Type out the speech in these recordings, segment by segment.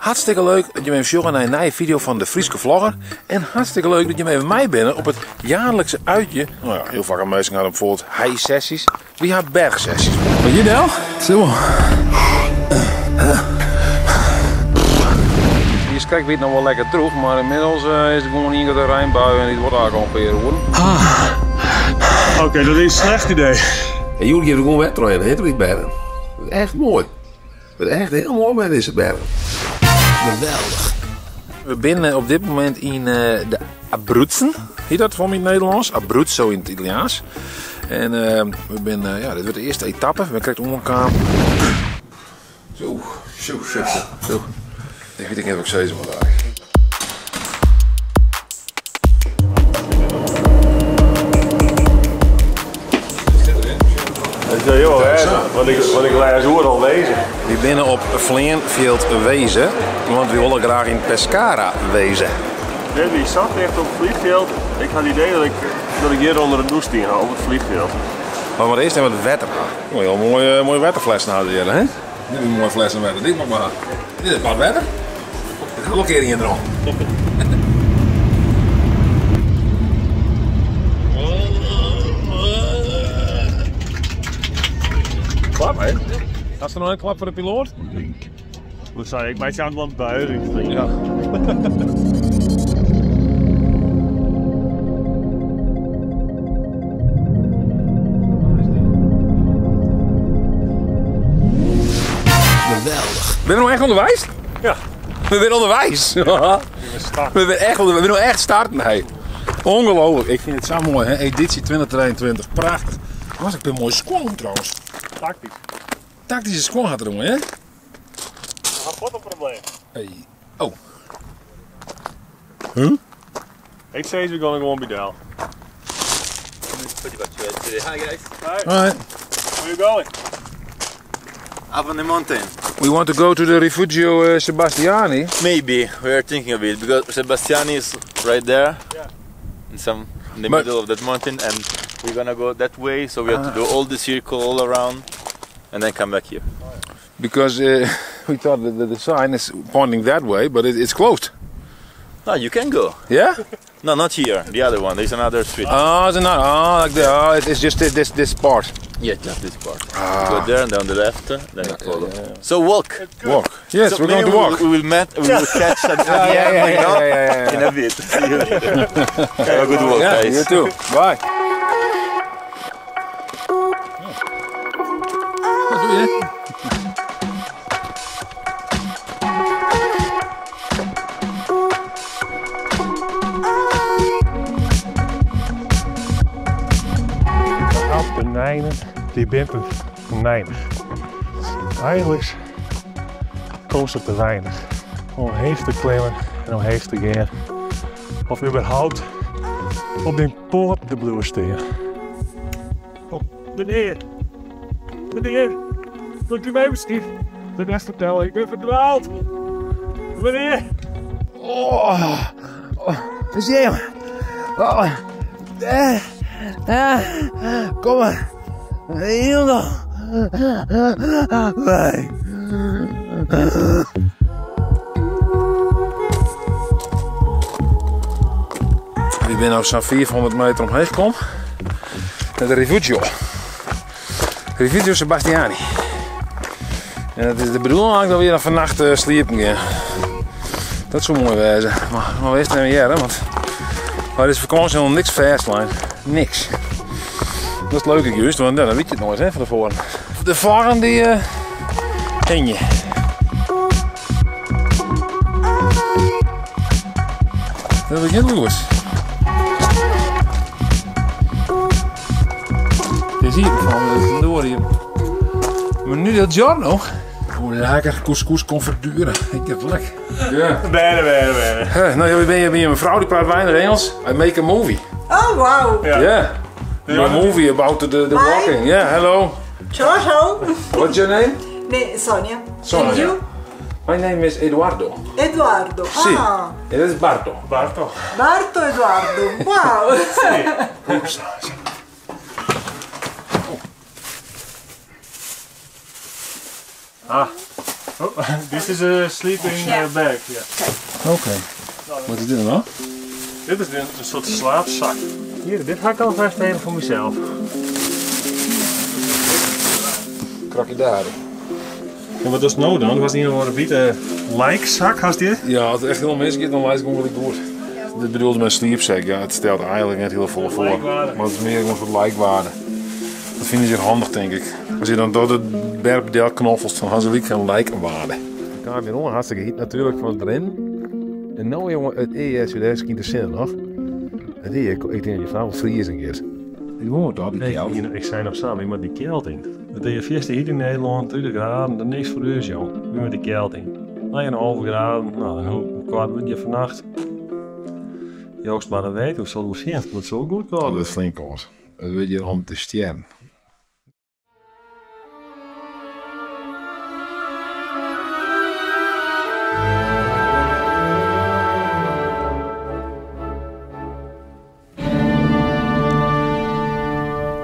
Hartstikke leuk dat jim even sjogge nei in nije video fan de Fryske Vlogger. En hartstikke leuk dat jim even mei binne op it jaarlikse uitje. No ja, hiel faak minsken ha bijvoorbeeld hei-sessies. Wy ha berchsessies. Wat hjir del? Zo. Dy is krekt wie it noch wol lekker drûch, mar ynmiddels is it gewoan ien grutte reinbui en dit duorret eigentlik al in pear oeren. Oké, dat is in slecht idee. En hjoed gean we gewoan wer troch de hitte bergen. Echt moai. Het is echt heel moai bij dizze bergen. Geweldich. We binne op dit momint yn de Abruzzen. Hjit dat foar my yn it Nederlânsk? Abruzzo yn it Italiaans. En we binne, ja, dit wurdt de earste etappe. We binne krekt oankaam. Zo, zo, zo, zo. Ik wit ek net wat ik sizze moat eigentlik. Dat is heel erg, want ik lês oeral Weeze. Wy binne op fleanfjild Weeze, want wy wolle graach yn Pescara weze. Dit wie sa ticht op it vliegveld. Ik ha it idee dat ik hjir ûnder de dûs stien ha, op it vliegveld. Maar we moatte earst even wat wetter ha. Moai, al moaie, moaie wetterflessen ha se hjir, hè? Dit is in moaie flessen wetter, dit moat mar. Dit is bad wetter. Dit hat wol in kear ien derom. Klap, hè? Hast der noch in klap foar de piloat? Wat sei ik? Meitsje aan wat buiging. Ja. Geweldich. Binne we no echt ûnderweis? Ja. We binne ûnderweis. We binne echt, we binne no echt starten. Hey. Ongelooflijk. Ik fyn it sa moai. Hè? Editie 2023. Prachtich. Was ik bin moaie skuon trouwens. Taktysk. Taktyske skuon hat er oan, hè? Wat in probleem. Hey. Oh. Huh? Ik sis, we gean gewoan by del. Hi guys. Hi. Hi. Where you going? Up on the mountain. We want to go to the Rifugio Sebastiani. Maybe we are thinking of it because Sebastiani is right there. Yeah. In the But middle of that mountain, and we're going to go that way, so we have to do all the circle all around and then come back here. Because we thought that the sign is pointing that way, but it's closed. No, you can go. Yeah? No, not here. The other one. There's another street. Oh, it's another. Oh, like the, oh, it's just this part. Yeah, just this part. You go there and down the left, then you follow. So walk. Walk. Yes, So we're going maybe to walk. we will met. We will catch at the end, you know? In a bit. See you later. Have a good walk, Yeah, guys. You too. Bye. Wat doe je? De Apenijnen, die binne venijnich. Eigenlijk komt ze te weinig om heech te klimmen en om heech te gean. Of überhaupt op dyn poat te bliuwen stean. Oh, menear, menear, kunt u mij misschien de rest vertellen? Ik ben verdwaald. Menear. Oh, oh, zie je? Oh, kom maar. Heel nog. Nee. Ik ben nou zo'n 400 meter omheen gekomen. Naar de Rifugio. Rifugio Sebastiani. En het is de bedoeling eigenlijk dat we hier vannacht sliepen gaan. Dat zou mooi wezen. Maar we eerst even hier, hè, want bij deze vakantie nog niks vastlijn. Niks. Dat is het leuke juist, want ja, dan weet je het nooit, hè, van tevoren. De vlaggen die hing je. Dat begint goed. Het is hier van, dat is door hier. Maar nu dat giorno. Hoe lekker couscous con verdure. Ik heb het lekker. Ja. Bijna, bijna, bijna. Hè, nou, je bent hier een vrouw die praat weinig Engels. I make a movie. Oh, wow. Ja. Yeah. A movie about the Hi. walking. Yeah, hello. Ciao, ciao. What's your name? Me, Sonia. Sonia. And you? My name is Eduardo. Eduardo. Sì. Ah. It is Barto. Barto. Barto Eduardo. Wow. Sì. Oeps. Ah. Oh, this is a sleeping bag. Yeah. Oké. Wat is dit nou? Dit is een soort slaapzak. Hier, dit ga ik alvast even voor mezelf. Krakidari. En wat is het nou dan? Het was niet een witte lijkzak, had dit? Ja, als het echt helemaal misgaat, dan lijst ik gewoon goed. Dit bedoelde mijn sleepsack. Ja, het stelt eigenlijk net heel veel voor. Maar het is meer gewoon voor de lijkwaarde. Dat vinden ze handig, denk ik. Als je dan door de berg knoffelt, dan hebben ze geen lijkwaarde. Ik heb weer hartstikke heet natuurlijk van het erin. En nou jongen, het is daar is geen nog. Het is, ik denk dat je vanavond vriezen gaat. Ik woon dat, die Nee, ik zei nog samen, maar die keld in. Het is de hier in Nederland, 30 graden, dat is niks voor u, joh. Nu met die keld in. 9,5 graden, nou, en hoe kwaad moet je vannacht? Joost maar dat weet, hoe zal het zien? Dat is zo goed Dat is flink koud. Het weet je om te sterven.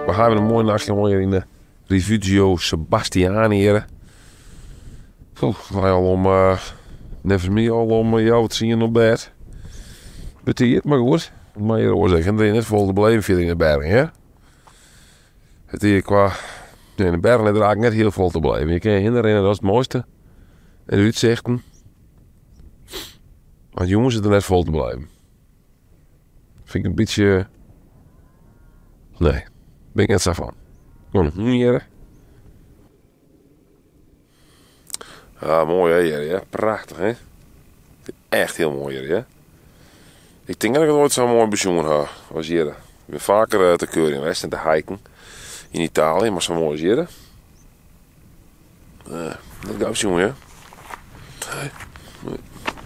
We gaan een mooie nachtje hier in de Rifugio Sebastiani hier. Wij al om, nevens mij al om jou te zien op bed. Betiert, maar goed. Maar je hoort zeggen, er is net vol te beleven verder in de bergen, hè? Het hier qua, nee, in de bergen is er eigenlijk net heel vol te beleven. Je kan je herinneren, dat is het mooiste. En de uitzichten. Maar jongens zitten net vol te blijven. Vind ik een beetje... Nee, ben ik net zo van. Gewoon hier. Ah, mooi hè, hier, ja. Prachtig hè. Echt heel mooi hier, hè. Ik denk dat ik het ooit zo'n mooi pensioen had als hier. Ik ben vaker te keuren in West en te hiken in Italië, maar zo mooi als hier. Dat gaat pensioen, hè. Nee,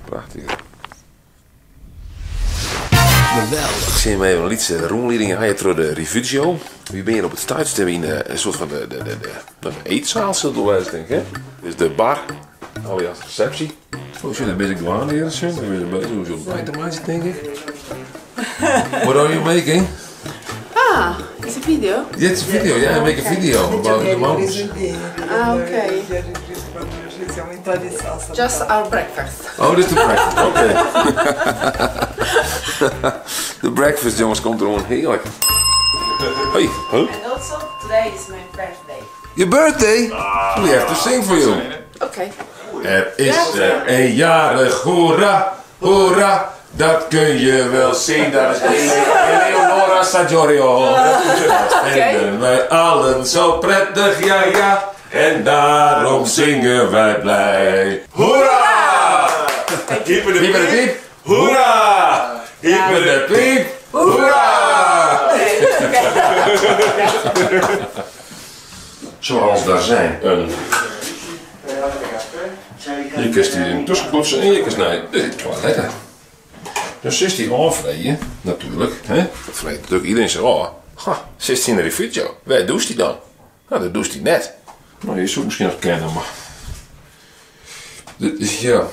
prachtig. Geweldig. Ik zie hem even een liedje de rondleiding. Ga je door de Rifugio. Wie ben je op het stuitje in een soort van de eetzaal, zullen we denk ik, hè? Dit is de bar. Oh ja, receptie. Oh, shit, daar ben ik gewoon hier. Daar ben ik bezig. Hoe zo'n bijtemaatje, denk ik. What are you making? Ah, it's a video? Yeah, it's a video. Yeah, I make a video about the mountains. Ah, okay. Just our breakfast. Oh, dit is de breakfast. Oké. De breakfast, jongens, komt er gewoon heerlijk. Hey, huh? And also, today is my birthday. Your birthday? We have to sing for you. Okay. Er is er een jarig, hoera, hoera. Dat kun je wel zien, dat is Eleonora Saggiorio. Dat vinden wij allen zo prettig, ja ja. En daarom zingen wij blij. Hoera! Hyper de Hyper de piep. Hoera! Hyper de piep. Hoera! Zoals daar zijn een... Je kunt die in tussenpoetsen en je kunt naar de toiletten. Dus is die aanvreden, natuurlijk. Hè? Dat vreet natuurlijk iedereen zo. Oh, ha, zit in de rifugio. Waar doucht die dan? Nou, dat doucht hij net. Nou, je zou misschien nog kennen, maar... Dit is, ja...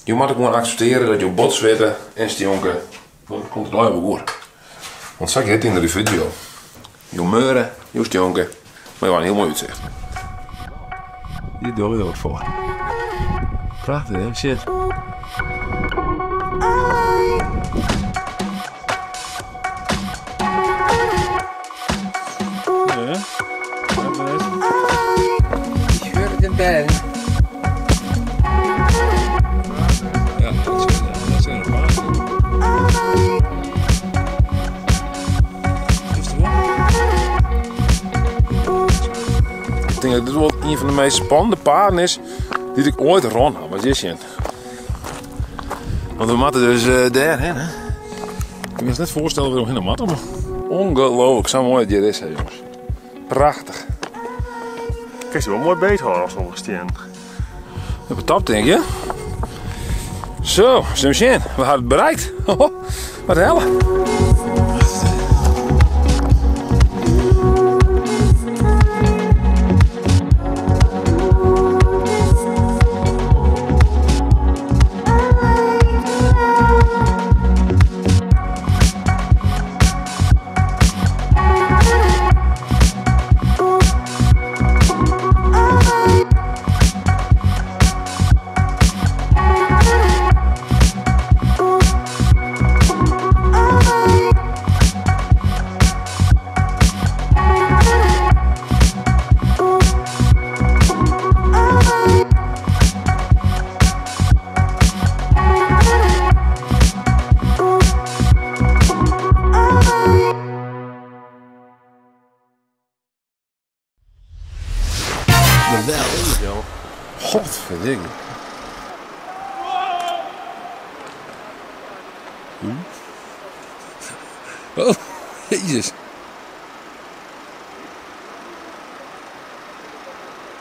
Je moet ook gewoon accepteren dat je bot zweten en stionken. Dan komt het allemaal goed. Want zag je het in de rifugio. Je meuren, je stionken. Maar je had een heel mooi uitzicht. Hier doe je wat voor. Prachtig, hè? Shit. Ik hoor de bel. Ja, dat zijn er een paar. Ik denk dat dit wel een van de meest spannende paarden is die ik ooit rond had. Wat is je? Want we moeten dus daarheen, hè? Ik kan me net voorstellen waarom we heen moeten. Maar ongelooflijk, zo mooi dat hier is, hè, jongens. Prachtig. Kijk, ze wel mooi beet houden als ongesteen. Op de top, denk je? Zo, we hadden het bereikt. Wat de hel. Potverdikke. Oh, jezus.